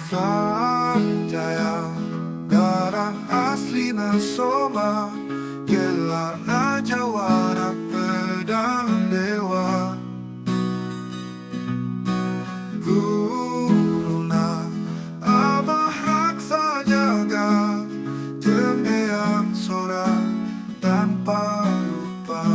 Sanjaya, darah aslina Soma, gelarna jawara pedang dewa. Guruna Abah Raksa Jaga, jeung Eyang Sora tanpa lupa.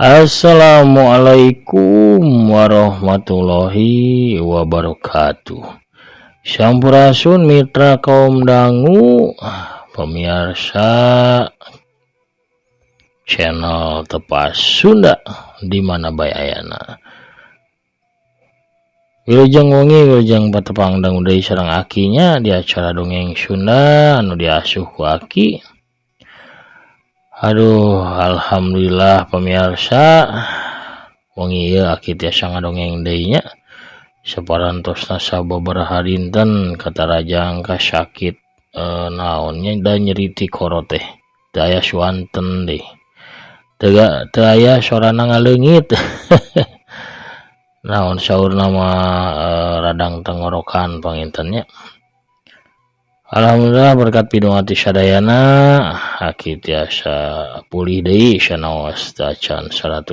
Assalamualaikum warahmatullahi wabarakatuh. Sampurasun mitra kaum dangu, pemirsa channel Tepas Sunda di mana bae ayana. Wilujeng wengi, wilujeng patepang dangu deui sareng akinya di acara dongeng Sunda anu diasuh ku aki. Aduh, alhamdulillah pemirsa, wengi ieu aki tiasa ngadongeng deui nya. Saparantosna sababaraha dinten katarajang kasakit naonnya da nyeri tikoro teh. Teu aya suanten deui. Teu aya sorana ngaleungit. Naon saurna mah radang tenggorokan panginten nya. Alhamdulillah berkat pidonga ti sadayana aki tiasa pulih deui sanaos tacan 100%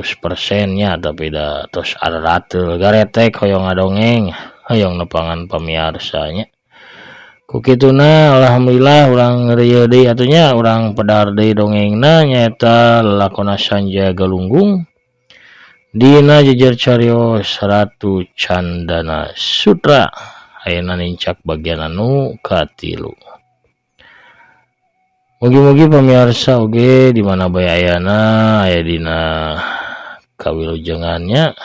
nya, tapi da tos ararateul garetek hoyong ngadongeng hoyong nepangan pamiarsa nya. Ku kituna alhamdulillah urang ngeureuyeuh deui atuh nya, urang pedar deui dongengna nyaeta lalakona Sanjaya Galunggung dina jejer carios Ratu Candana Sutra. Ayeuna nincak bagian anu katilu. Mugi-mugi pemirsa oge di mana bae ayana aya dina kawilujengannya,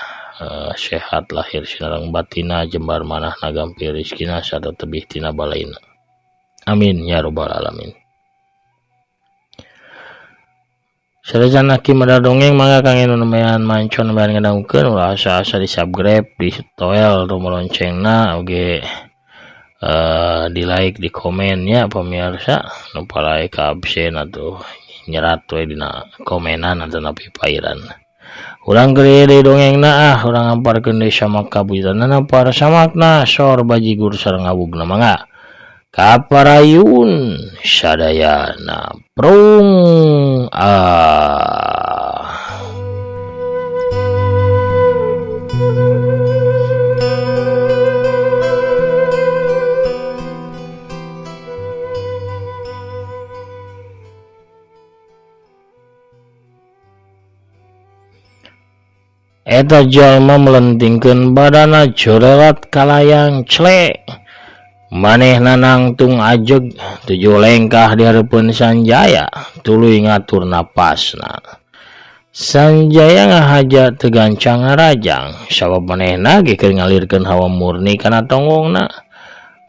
sehat lahir sareng batina, jembar manahna gampil rezekina sarta tebih tina balaina. Amin ya rabbal alamin. Sanajan aki madar dongeng mangga kang anu nemean mancon nemean ngadangukeun ulah asa-asa di subscribe, di toel tombol loncengna oge, di like, di komen nya pemirsa. Nu palai ka absen atuh nyerat we dina komenan atau napi pairan. Urang gede deui dongengna ah, urang ngamparkeun deui samak kabujutanana para samakna sor bajigur sareng awugna mangga. Kaparayun sadayana prung ah. Eta jalma melentingkeun badana jorelat kalayang clek. Manehna nangtung ajeg tujuh lengkah di hareupeun Sanjaya tuluy ngatur napasna. Sanjaya ngahaja teu gancang ngarajang sabab manehna ge keur ngalirkeun hawa murni kana tonggongna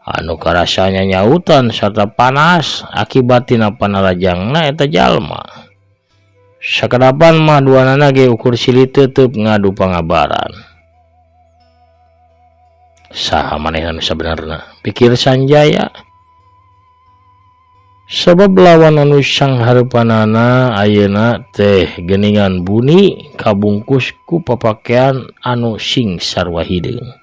anu karasanya nyautan sarta panas akibat tina panarajangna eta jalma. Sakadapan mah duanana ge ukur silih teuteup ngadu pangabaran. Saha manehna nu sabenerna pikir Sanjaya. Sabab lawan anu sanghareupanana ayeuna teh geuningan buni kabungkus ku papakean anu sing sarua hideung.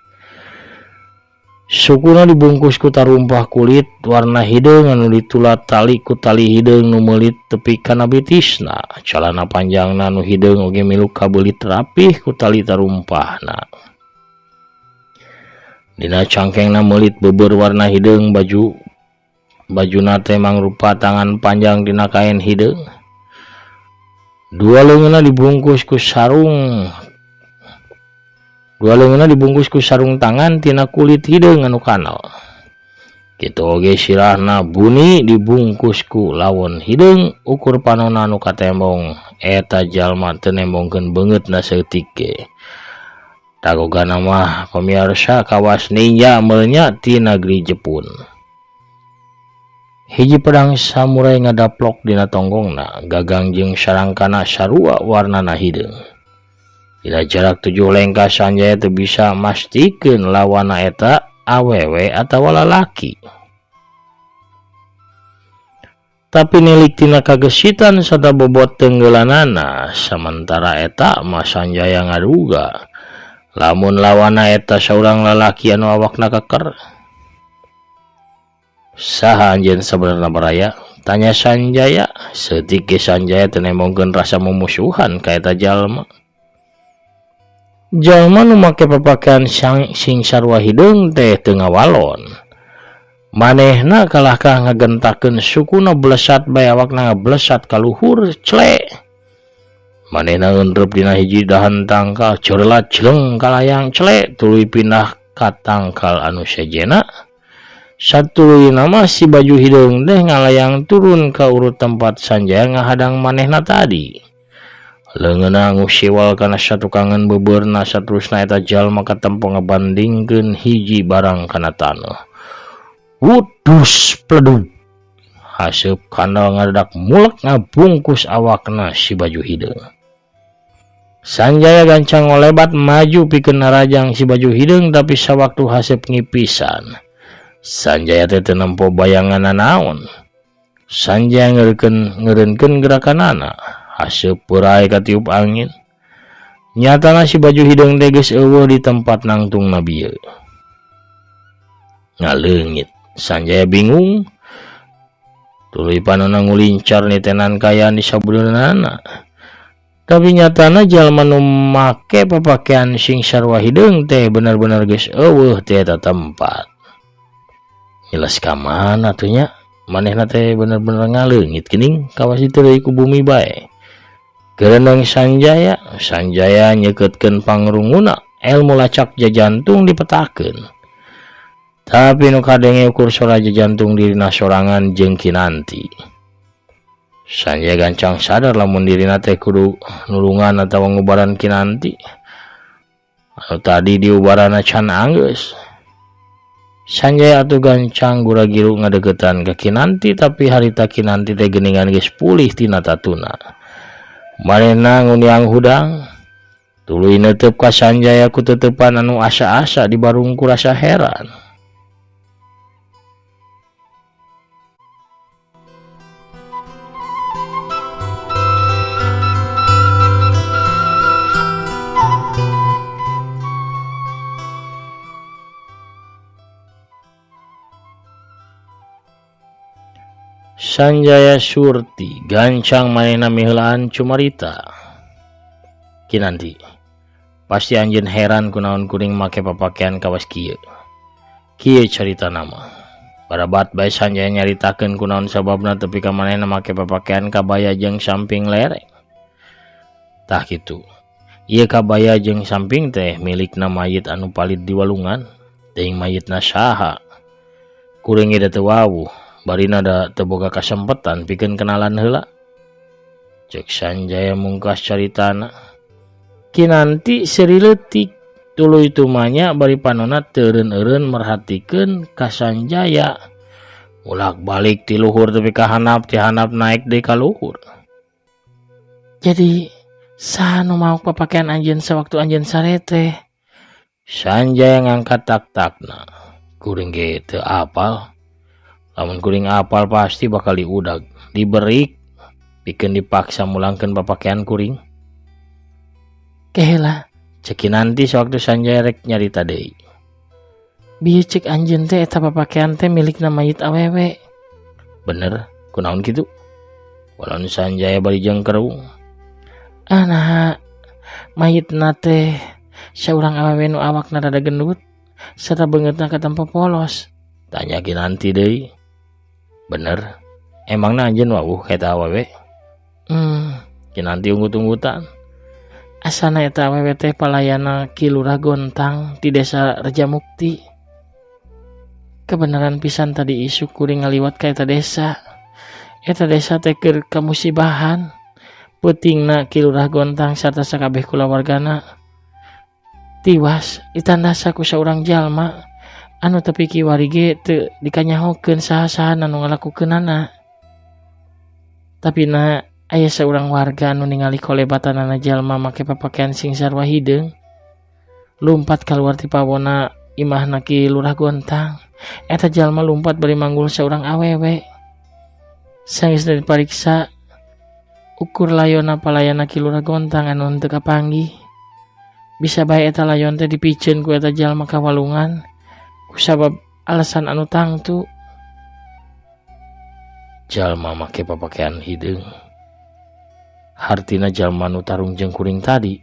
Sukuna dibungkus ku tarumpah kulit warna hideung anu ditulat tali ku tali hideung nu meulit tepi kana bitisna. Calana panjangna nu hideung oge milu kabeulit rapih ku tali tarumpahna. Dina cangkengna meulit beubeur warna hideung, bajuna teh mangrupa tangan panjang dina kain hideung. Dua leungeunna dibungkus ku sarung. Dua leungeunna dibungkus ku sarung tangan tina kulit hideung anu kanal. Kitu oge sirahna buni dibungkus ku lawon hideung ukur panonna anu katembong. Eta jalma teu nembongkeun beungeutna saeutik ge. Tagogana mah pamiarsa kawas ninja meureun nya ti negeri Jepun. Hiji pedang samurai ngadaplok dina tonggongna, gagang jeung sarangkana sarua warnana hideung. Dina jarak 7 lengkah Sanjaya teu bisa mastikeun lawanna eta awewe atawa lalaki. Tapi nilik tina kagesitan sarta bobot tenggelanana, samentara eta mah Sanjaya ngaduga lamun lawanna eta saurang lalaki anu awakna keker. Saha anjeun sabenerna baraya? Tanya Sanjaya. Seutik ge Sanjaya teu nembongkeun rasa mumusuhan ka eta jalma. Jalma nu make papakaian sing sarua hideung teh teu ngawalon. Manehna kalahkah ngagentakeun sukuna blesat bae awakna ngablesat ka luhur cle. Manehna ngeunreup dina hiji dahan tangkal corelat jleng kalayang cle tuluy pindah ka tangkal anu sejena. Satuluyna mah si baju hideung teh ngalayang turun ka urut tempat Sanjaya ngahadang manehna tadi. Leungeunna ngusiwal kana satukangan beubeurna saterusna eta jalma katempo ngabandingkeun hiji barang kana taneuh. Wudus pledug. Haseup kandal ngadadak mulek ngabungkus awakna si baju hideung. Sanjaya gancang ngolebat maju pikeun narajang si baju hideung tapi sawaktu haseup ngipisan. Sanjaya teh teu nempo bayangan naon. Sanjaya ngeureunkeun gerakanana, haseup peurai katiup angin. Nyatana si baju hideung teh geus eueuh di tempat nangtungna bieu. Ngaleungit. Sanjaya bingung. Tuluy panonna ngulincar nitenan kaayaan di sabeuleunnana. Tapi nyatana jalma nu make papakaian sing sarua hideung teh bener-bener geus eueuh ti eta tempat. Jelas ka mana tuh nya? Manehna teh bener-bener ngaleungit geuning kawas ditu deui ku bumi bae. Gereneng Sanjaya, Sanjaya nyekeutkeun pangrunguna, ilmu lacak jajantung dipetakeun. Tapi nu kadenge ukur sora jajantung dirina sorangan jeung Kinanti. Sanjaya gancang sadar lamun dirina teh kudu nulungan atawa ngubaran Kinanti. Anu tadi diubarana can anggeus. Sanjaya atuh gancang gura-giru ngadeukeutan ka Kinanti tapi harita Kinanti teh geuningan geus pulih tina tatuna. Manehna nguniang hudang tuluy neuteup ka Sanjaya ku teteupan anu asa-asa dibarung ku rasa heran. Sanjaya Surti gancang manehna miheulaan cumarita. Kinanti, pasti anjeun heran kunaon kuring make papakaian kawas kieu. Kieu caritana mah. Barabat bae Sanjaya nyaritakeun kunaon sababna tepi ka manehna make papakaian kabaya jeung samping lereng. Tah kitu. Ieu kabaya jeung samping teh milikna mayit anu palid di walungan. Teuing mayitna saha? Kuring ge teu wawuh. Barina da teu boga kasempetan pikeun kenalan heula. Cek Sanjaya mungkas caritana. Kinanti seuri leutik tuluy tumanya bari panonna teureun-eureun merhatikeun ka Sanjaya. Bolak-balik ti luhur tepi ka handap, ti handap naik deui ka luhur. Jadi saha nu maok papakaian anjeun sawaktu anjeun sare teh? Sanjaya ngangkat tak-takna. Kuring ge teu apal. Lamun kuring apal pasti bakal diudag, diberik, pikeun dipaksa mulangkeun papakaian kuring. Keheula, cek Kinanti sawaktu Sanjaya rek nyarita deui. Bieu cek anjeun teh eta papakaian teh milikna mayit awewe. Bener, kunaon kitu? Walon Sanjaya bari jeung kerung. Ah naha, mayitna teh saurang awewe nu awakna rada gendut sarta beungeutna katempo polos. Tanya Kinanti deui. Bener, emangna anjeun wawuh ka eta awewe? Kinanti unggut-unggutan. Asana eta awewe teh palayana Ki Lurah Gontang ti desa Rejamukti. Kebenaran pisan tadi isuk kuring ngaliwat ka eta desa. Eta desa teh keur kamusibahan. Peutingna Ki Lurah Gontang sarta sakabeh kulawargana. Tiwas ditandasa ku saurang jalma anu tepi kiwari ge teu dikanyahokeun saha-saha anu ngalakukeunana. Tapi na aya saurang warga anu ningali kolebatanana jalma make papakean sing sarua hideung. Lumpat kaluar ti pawona imahna Ki Lurah Gontang. Eta jalma lumpat bari manggul saurang awewe. Sageus dipariksa ukur layonna palayana Ki Lurah Gontang anu henteu kapanggih. Bisa bae eta layon teh dipiceun ku eta jalma ka walungan kusabab alasan anu tangtu. Jalma make papakean hideung. Hartina jalma nu tarung jeung kuring tadi.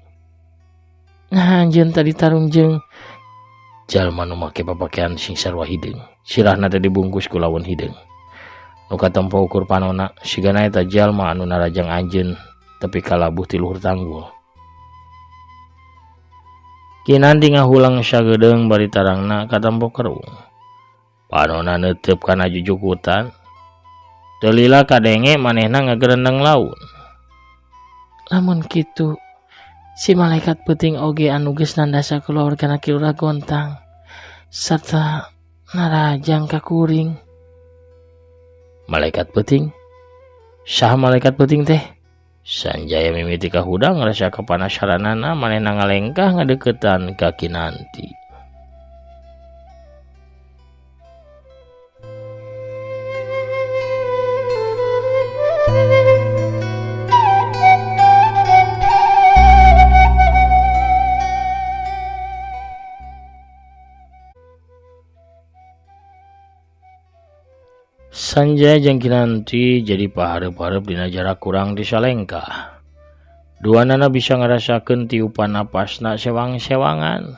Nah anjeun tadi tarung jeung jalma nu make papakean sing sarua hideung. Sirahna teh dibungkus ku lawan hideung. Nu katempo ukur panona sigana eta jalma anu narajang anjeun tepi ka labuh ti luhur tanggul. Kinanti ngahulang sagedeung bari tarangna katempo kerung. Panona neuteup kana jujukutan. Teu lila kadenge manehna ngagerendeng laun. Lamun kitu si malaikat peuting oge anu geus nandasa kulawargana Ki Lurah Gontang sarta narajang ka kuring. Malaikat peuting? Saha malaikat peuting teh? Sanjaya mimiti kahudang rasa kapanasaranana manehna ngalengkah ngadeukeutan ka Kinanti. Sanjaya jeung Kinanti jadi pahareup-hareup dina jarak kurang di salengkah. Duanana bisa ngarasakeun tiupan napasna sewang-sewangan.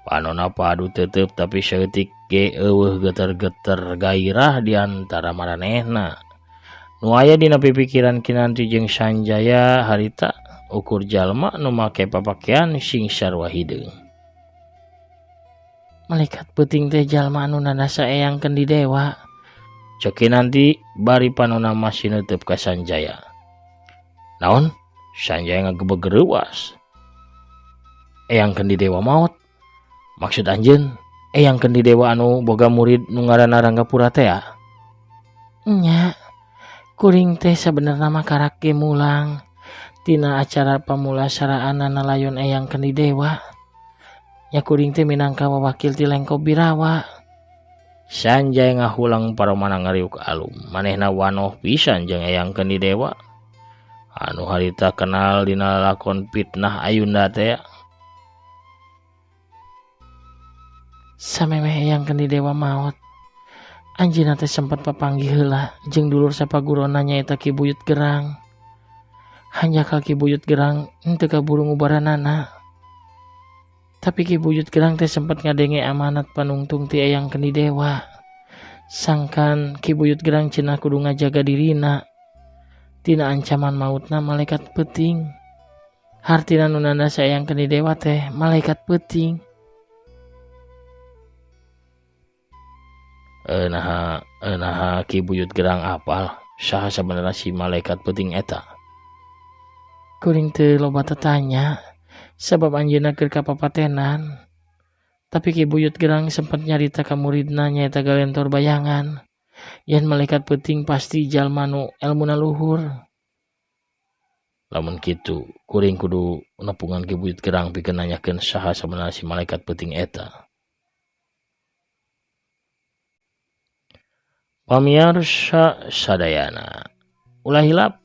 Panona padu tetep tapi saeutik ge eueuh geter-geter gairah di antara maranehna. Nu aya dina pipikiran Kinanti jeung Sanjaya harita ukur jalma nu make papakean sing sarua hideung. Malaikat peuting teh jalma anu nandasa eyang kendi dewa. Cek Kinanti bari panona masih neuteub ka Sanjaya. Naon? Sanjaya ngagebeg reuas. Eyang kendi dewa maot. Maksud anjeun eyang kendi dewa anu boga murid nu ngaranna Ranggapura teh ya? Nya, kuring teh sabenerna mah karak ge mulang tina acara pamulasaraanana layon eyang kendi dewa. Nya kuring teh minangka wawakil ti Lengkob Birawa. Sanjaya ngahulang paromana ngariuk alum. Manehna wanoh pisan jeung eyang kendi dewa. Anu harita kenal dina lakon fitnah Ayunda teh. Samemeh eyang kendi dewa maot, anjeunna teh sempat papanggih heula jeung dulur sapagurona nyaeta Ki Buyut Gerang. Hanjakal Ki Buyut Gerang henteu kaburu ngubaranana. Tapi Ki Buyut Gerang teh sempat ngadenge amanat panungtung ti eyang kendi dewa. Sangkan Ki Buyut Gerang cenah kudu ngajaga dirina tina ancaman mautna malaikat peuting. Hartina nu nandasa eyang kendi dewa teh malaikat peuting. Naha Ki Buyut Gerang apal saha sabenerna si malaikat peuting eta? Kuring teu loba tetanya sabab anjeunna keur kapapatenan. Tapi Ki Buyut Gerang sempat nyarita ka muridna nyaeta Galentor Bayangan yen malaikat peuting pasti jalma nu elmuna luhur. Lamun kitu kuring kudu nepungan Ki Buyut Gerang pikeun nanyakeun saha sabenerna si malaikat peuting eta. Pamiarsa sadayana, ulah hilap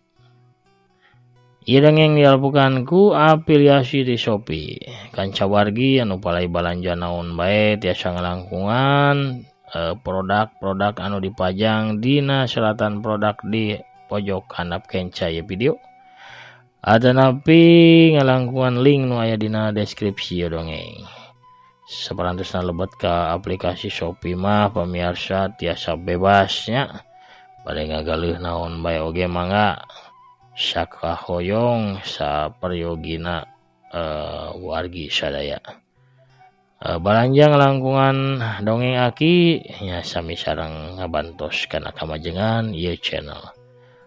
ieu dongeng dialpukan ku afiliasi di Shopee. Kanca wargi anu palai balanja naon bae tiasa ngalangkungan produk-produk anu dipajang dina selatan produk di pojok handap kenca ieu video. Atanapi ngalangkungan link nu aya dina deskripsi ieu dongeng. Saperantosna lebet ka aplikasi Shopee mah pamiarsa tiasa bebasnya. Bade ngagaleuh naon bae oge mangga sakahoyong saperyogina wargi sadaya. Balanja ngalangkungan dongeng aki nya sami sareng ngabantos kana kamajengan ieu channel.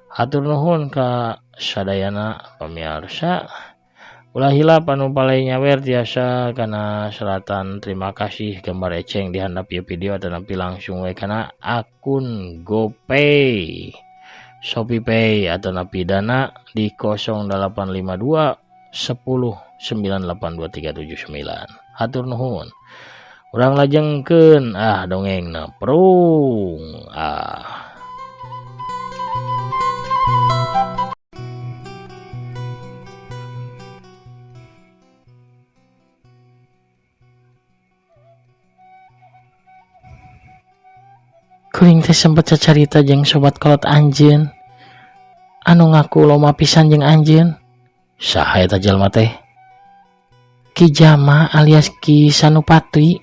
Hatur nuhun ka sadayana pamiarsa. Ulah hilap anu palai nyawer tiasa kana seratan terima kasih gambar eceng di handap ieu video atanapi langsung we kana akun GoPay, ShopeePay atanapi Dana di 0852 10 982379. Hatur nuhun. Urang lajengkeun ah dongengna prung ah. Kuring teh sempet cacarita jeung sobat kolot anjeun anu ngaku loma pisan jeung anjeun. Saha eta jalma teh? Ki Jama alias Ki Sanupatri.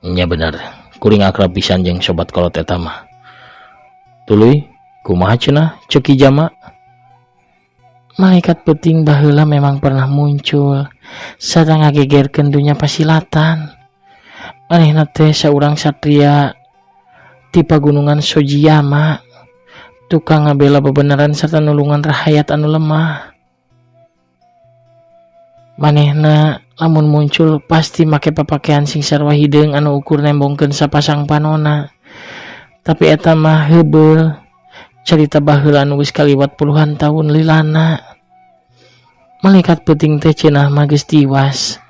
Nya bener, kuring akrab pisan jeung sobat kolot eta mah. Tuluy, kumaha cenah ceuk Ki Jama? Malaikat peuting baheula memang pernah muncul sarta ngagegerkeun dunya pasilatan. Manehna teh saurang satria ti pagunungan Sojiyama, tukang ngabela bebeneran serta nulungan rahayat anu lemah. Manehna lamun muncul pasti make papakaian sing sarua hideung anu ukur nembongkeun sapasang panona. Tapi eta mah heubeul carita baheula anu geus kaliwat puluhan tahun lilana. Malaikat peuting teh cenah mah geus tiwas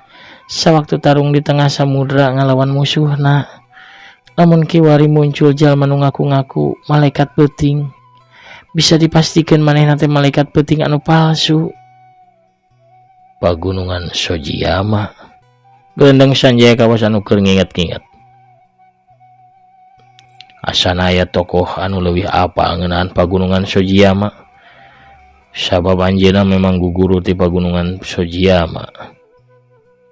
sawaktu tarung di tengah samudra ngalawan musuhna. Lamun kiwari muncul jalma nu ngaku-ngaku malaikat peuting, bisa dipastikan manehna teh malaikat peuting anu palsu. Pagunungan Sojiyama. Gelendeng Sanjaya kawas anu keur nginget-nginget. Asana aya tokoh anu leuwih apal ngeunaan pagunungan Sojiyama. Sabab anjeunna memang guguru ti pagunungan Sojiyama.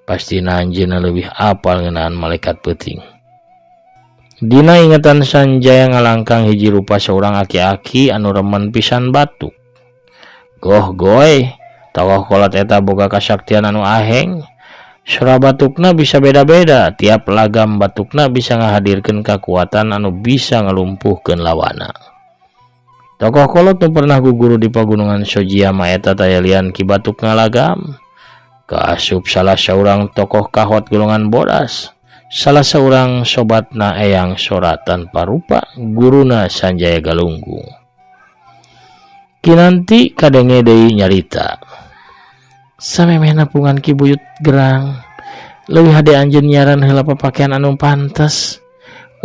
Pastina anjeunna leuwih apal ngeunaan malaikat peuting. Dina ingatan Sanjaya ngalangkang hiji rupa saurang aki-aki anu remen pisan batuk. Goh goy, tokoh kolot eta boga kasaktian anu aheng. Sora batukna bisa beda-beda, tiap lagam batukna bisa ngahadirkeun kakuatan anu bisa ngalumpuhkeun lawana. Tokoh kolot nu pernah guguru di pagunungan Sojiyama eta taya lian ki batuk ngalagam. Kaasup salah saurang tokoh kahot golongan bodas, salah saurang sobatna Eyang Sora tanpa rupa, guruna Sanjaya Galunggung. Kinanti kadenge deui nyarita. Samemehna pungan Ki Buyut gerang, leuwih hade anjeun nyaran heula papakaian anu pantes.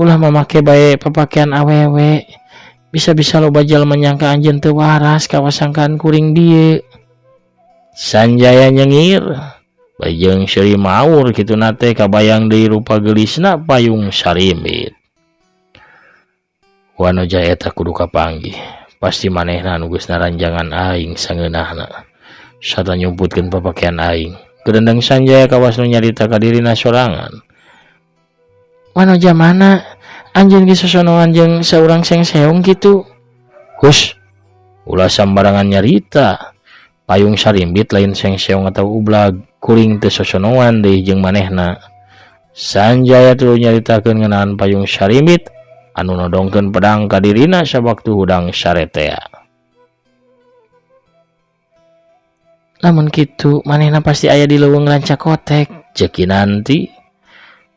Ulah mamake bae papakaian awewe. Bisa-bisa loba jalma nyangka anjeun teu waras kawasangkaan kuring dieu. Sanjaya nyengir, bajeng seuri maur kituna teh kabayang deui rupa geulisna Payung Sarimbit. Wanoja eta kudu kapanggih, pasti manehna anu geus naranjangan aing sangeunahna. Sarta nyumputkeun papakaian aing. Gerendeng Sanjaya kawas nu nyarita ka dirina sorangan. Wanoja mana? Anjeun geus sosonoan jeung saurang sengseong kitu. Hus, ulah sambarangan nyarita. Payung Sarimbit lain sengseong atau ublag, kuring teu sosonoan deui jeung manehna. Sanjaya tuluy nyaritakeun ngeunaan Payung Sarimbit anu nodongkeun pedang ka dirina sawaktu hudang saretea. Lamun kitu manehna pasti aya di leuweung Rancakotek, ceuk Kinanti.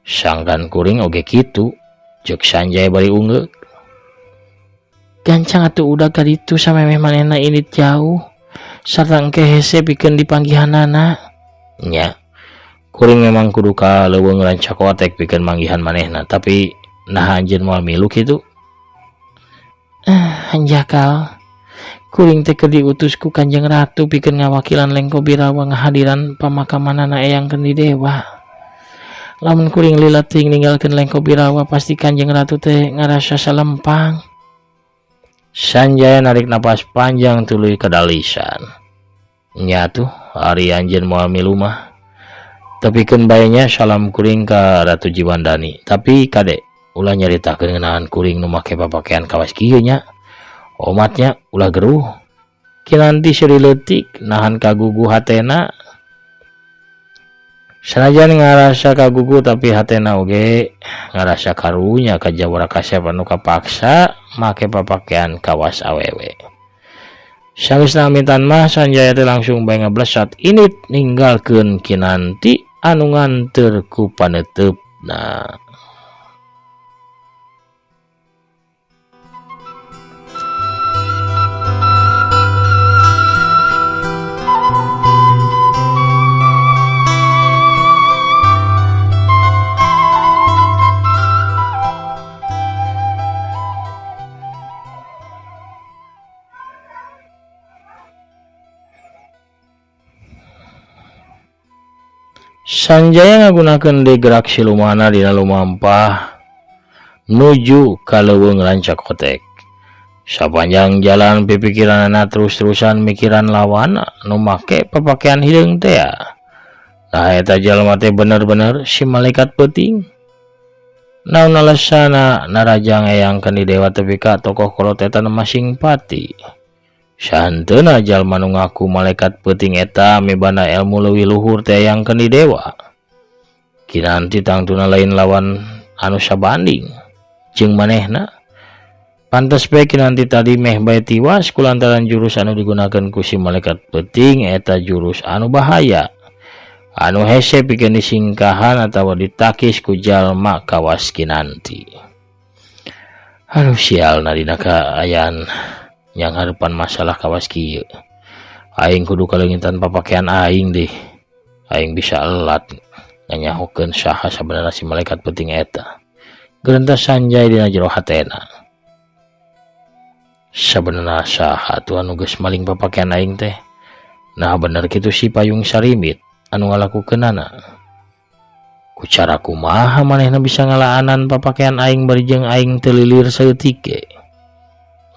Sangkan kuring oge kitu, ceuk Sanjaya bari ungeuk. Gancang atuh udag ka ditu samemeh manehna indit jauh. Sarta engke hese pikeun dipanggihanana. Nya, kuring memang kudu ka leuweung Rancakotek pikeun manggihan manehna, tapi naha anjeun moal milu kitu? Hanjakal. Kuring teh keur diutus ku Kanjeng Ratu pikeun ngawakilan Lengko Birawa ngahadiran pamakamanana Eyang Kendi Dewa. Lamun kuring lila teuing ninggalkeun Lengko Birawa pasti Kanjeng Ratu teh ngarasa salempang. Sanjaya narik napas panjang tuluy kadalisan. Nya tuh ari anjeun moal milu mah. Tepikeun bae nya salam kuring ka Ratu Jiwandani. Tapi kade ulah nyaritakeun ngeunaan kuring nu make papakaian kawas kieu nya. Omatnya ulah geruh. Kinanti seuri leutik nahan kagugu hatena. Sanajan ngarasa kagugu tapi hatena oge ngarasa karunya ka jawara kasep anu kapaksa make papakaian kawas awewe. Sanggeusna amitan mah Sanjaya teh langsung bae ngablesat init ninggalkeun Kinanti anu nganteur ku paneuteup. Sanjaya ngagunakeun deui gerak silumana dina lumampah nuju ka leuweung Rancakotek. Sapanjang jalan pipikiranana terus-terusan mikiran lawanna nu make papakaian hideung tea. Nah eta jalma teh bener-bener si malaikat peuting. Naon alesana narajang Eyang Kendi Dewa tepi ka tokoh kolot eta nu masing pati. Sahanteuna jalma nu ngaku malaikat peuting eta mibanda elmu leuwih luhur ti Eyang Kendi Dewa. Kinanti tangtuna lain lawan anu sabanding jeung manehna. Pantes bae Kinanti tadi meh bae tiwas kulantaran jurus anu digunakeun ku si malaikat peuting eta jurus anu bahaya. Anu hese pikeun disingkahan atawa ditakis ku jalma kawas Kinanti. Aduh sialna dina kaayaan yang harapan masalah kawas kieu. Aing kudu kaleungitan papakaian aing deh. Aing bisa elat nganyahokeun saha sabenerna si malaikat peuting eta. Gerentas Sanjay dina jero hatena. Sabenerna saha tuh anu geus maling papakaian aing teh? Nah bener kitu si Payung Sarimit anu ngalakukeunana. Ku cara kumaha manehna bisa ngalaanan papakaian aing bari jeung aing teu lilir saeutik ge?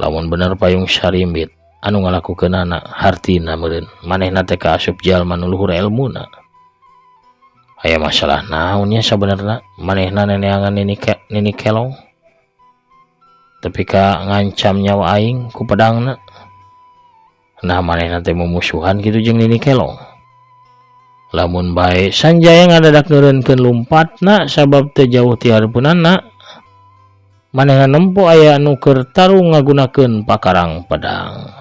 Lamun bener Payung Sarimit anu ngalakukeunana hartina meureun manehna teh kaasup jalma nu luhur elmuna. Aya masalah naon nya sabenerna manehna neneangan nini kelong tepi ka ngancam nyawa aing ku pedangna. Nah manehna teh mumusuhan kitu jeung nini kelong. Lamun bae Sanjaya ngadadak neureunkeun lumpatna sabab teu jauh ti hareupeunana. Manehna nempo aya anu keur tarung ngagunakeun pakarang pedang.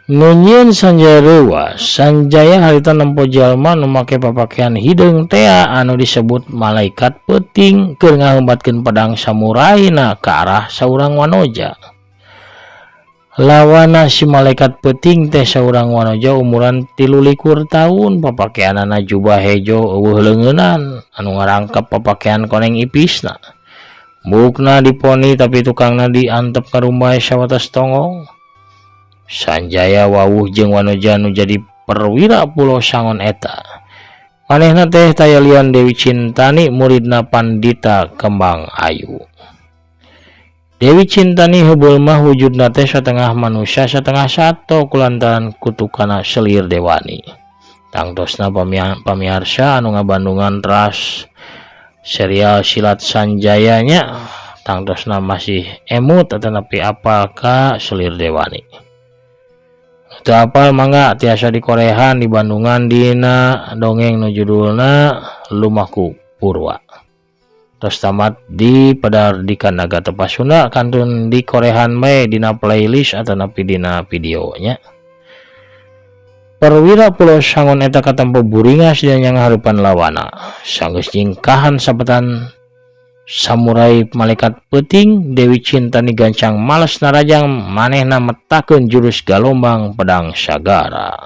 Nu nyieun Sanjaya reuwas, Sanjaya harita nempo jalma nu make papakaian hideung tea anu disebut malaikat peuting keur ngaheumbatkeun pedang samuraina ka arah saurang wanoja. Lawana si malaikat peuting teh saurang wanoja umuran 23 tahun, papakaianana jubah hejo eueuh leungeunan anu ngarangkep papakaian koneng ipisna. Buukna diponi tapi tukangna diantep karumbay sawatas tonggong. Sanjaya wawuh jeung wanoja nu jadi perwira Pulau Sangon eta. Manehna teh taya lian Dewi Cintani muridna Pandita Kembang Ayu. Dewi Cintani heubeul mah wujudna teh satengah manusia satengah sato kulantaran kutukana selir dewani. Tangtosna pamiarsa anu ngabandungan teras serial silat Sanjaya nya tangtosna masih emut atanapi apal ka selir dewani. Teu apal mangga tiasa dikorehan di Bandungan dina dongeng nu judulna Lumaku Purwa. Tos tamat di Padardikan Naga Tepas Sunda kantun dikorehan bae dina playlist atanapi dina videonya. Perwira Pulau Sangon eta katempo buringas dina nyanghareupan lawana. Sanggeus nyingkahan sabetan samurai malaikat peuting Dewi Cintani gancang males narajang manehna metakeun jurus galombang pedang sagara.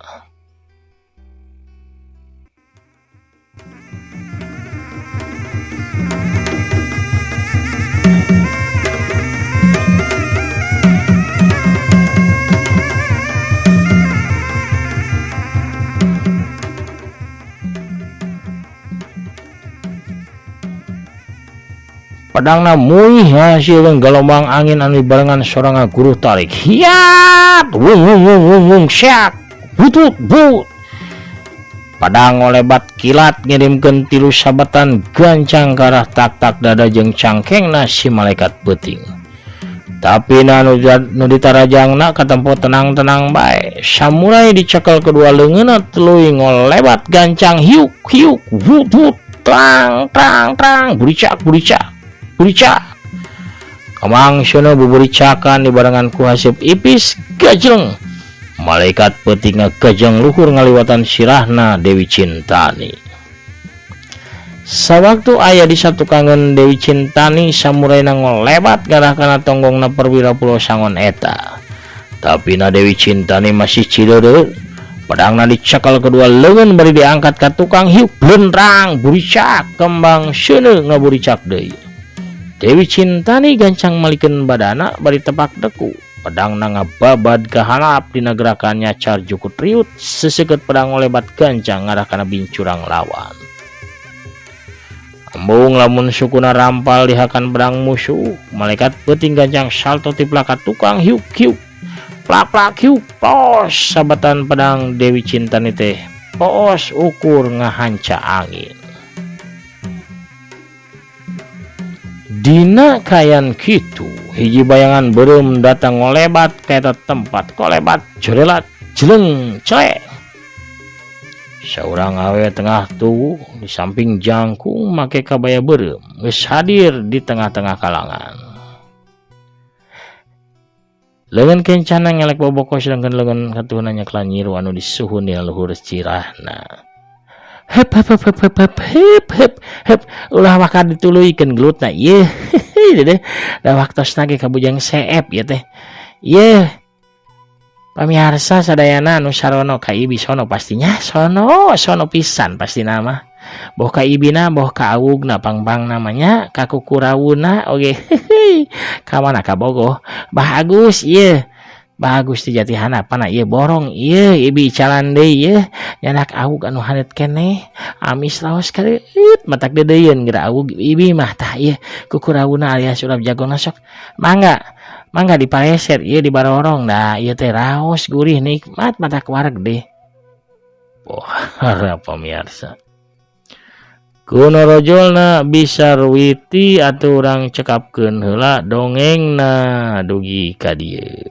Pedangna muih hasilkeun galombang angin anu dibarengan soranga guru tarik. Hiat, wung wung wung wung wung syak, butut but. Padang ngolebat kilat ngirimkeun tilu sabetan gancang ka arah tak-tak dada jeung cangkengna si malaikat peuting. Tapi na nu ditarajangna katempo tenang-tenang bae. Samurai dicekel kedua leungeunna tuluy ngolebat gancang hiuk hiuk wut wut tang tang tang buricak buricak buricak. Kemang seuneu buburicakan dibarengan ku haseup ipis gajeng. Malaikat peuting ngagajeng luhur ngaliwatan sirahna Dewi Cintani. Sawaktu aya di satukangeun Dewi Cintani samurai na ngolebat ngarah kana tonggongna perwira Pulau Sangon eta. Tapi na Dewi Cintani masih cideudeuh. Pedangna dicekel kedua leungeun bari diangkat ka tukang hiuk blendrang buricak kembang seuneu ngaburicak deui. Dewi Cintani gancang malikeun badana bari tepak deku. Pedangna ngababad ka handap dina gerakan nyacar jukut riut seseukeut pedang ngolebat gancang ngarah kana bincurang lawan. Embung lamun sukuna rampal dihakan pedang musuh, malaikat peuting gancang salto tiplak ka tukang hiuk hiuk. Plak-plak hiuk pos sabatan pedang Dewi Cintani teh poos ukur ngahanca angin. Dina kayan kitu hiji bayangan beureum datang ngolebat ka eta tempat kolebat jerelat jeleng celek. Saurang awe tengah tuwuh di samping jangkung make kabaya beureum geus hadir di tengah-tengah kalangan. Leungeun kencana ngelek boboko sedangkan leungeun katuhna nyeklan nyiru anu disuhun dina luhur cirahna. Hep hep hep hep hep hep hep hep ulah waka dituluykeun gelutna ieu. Dedeh da waktosna ge kabujang seep ieu teh. Ieu pamiarsa sadayana anu sarono ka ibi sono pastinya sono sono pisan pastina mah. Boh ka ibina boh ka awugna pangpang namanya ka kukurawuna oge. Ka mana ka bogoh. Bah Agus ieu. Bah Agus ti jati handapana ieu borong ieu ibi icalan deui ieu nyanak awug anu haneut keneh amis raos kareueut matak deudeuyeun geura awug ibi mah tah ieu kukurawuna alias urap jagona sok mangga mangga dipareset ieu dibarorong da ieu teh raos gurih nikmat matak wareg deh. Pohara pamiarsa. Kuno rojolna bisa ruwiti atuh urang cekapkeun heula dongengna dugi ka dieu.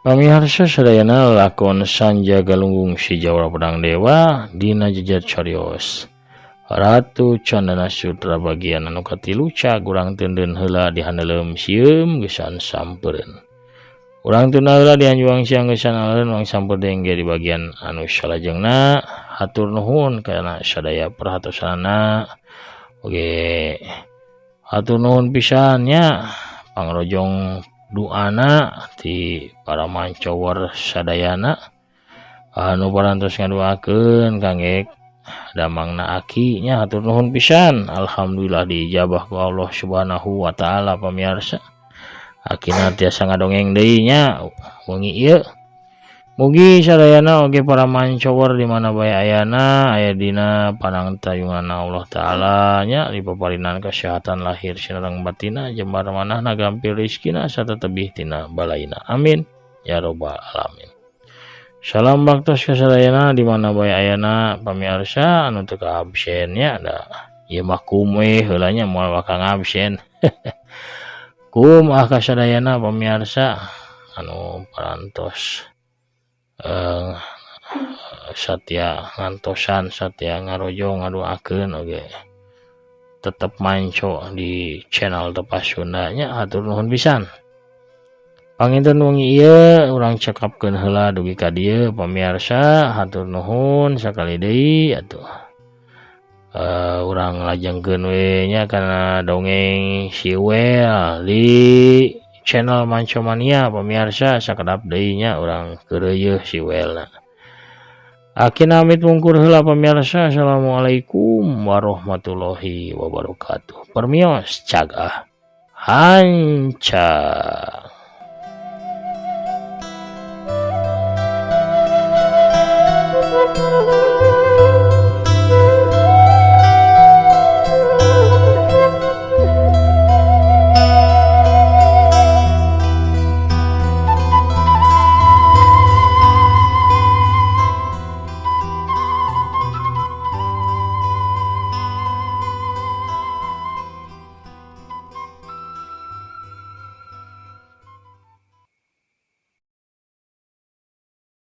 Pamiarsa sadayana lakon Sanja Galunggung Si Jawara Pedang Dewa dina jejer carios Ratu Candana Sutra bagian anu katilu cag urang teundeun heula di handeleum sieum geusan sampereun. Urang tunda heula di hanjuang siang geusan aleun urang samper dengge di bagian anu salajengna. Hatur nuhun kana sadaya perhatosanana. Oge hatur nuhun pisan nya pangrojong duana ti para mancower sadayana anu parantos ngaduakeun kangge damangna aki nya hatur nuhun pisan. Alhamdulillah diijabah ku Allah Subhanahu wa taala pamiarsa. Akina tiasa ngadongeng deui nya wengi ieu. Mugi sadayana oge para mancower di mana bae ayana aya dina panangtayungan Allah taala nya dipaparinan kesehatan lahir sareng batina jembar manahna gampil rezekina sarta tebih tina balaina. Amin ya robbal alamin. Salam baktos ka sadayana di mana bae ayana pamiarsa anu teu kaabsen nya da ieu mah kum we heula nya moal bakal ngabsen. Kum ah ka sadayana pamiarsa anu parantos satya ngantosan satya ngarojong ngadoakeun oge tetep manco di channel Tepas Sunda nya hatur nuhun pisan. Panginten wengi ieu urang cekapkeun heula dugi ka dieu pamiarsa hatur nuhun sakali deui atuh. Urang lajengkeun we nya kana dongeng si Wel di channel Mancomania pemirsa sakedap deui nya urang keureuyeeh si Welna. Akina amit mungkur heula pemirsa. Assalamualaikum warahmatullahi wabarakatuh. Permios cagah hanca.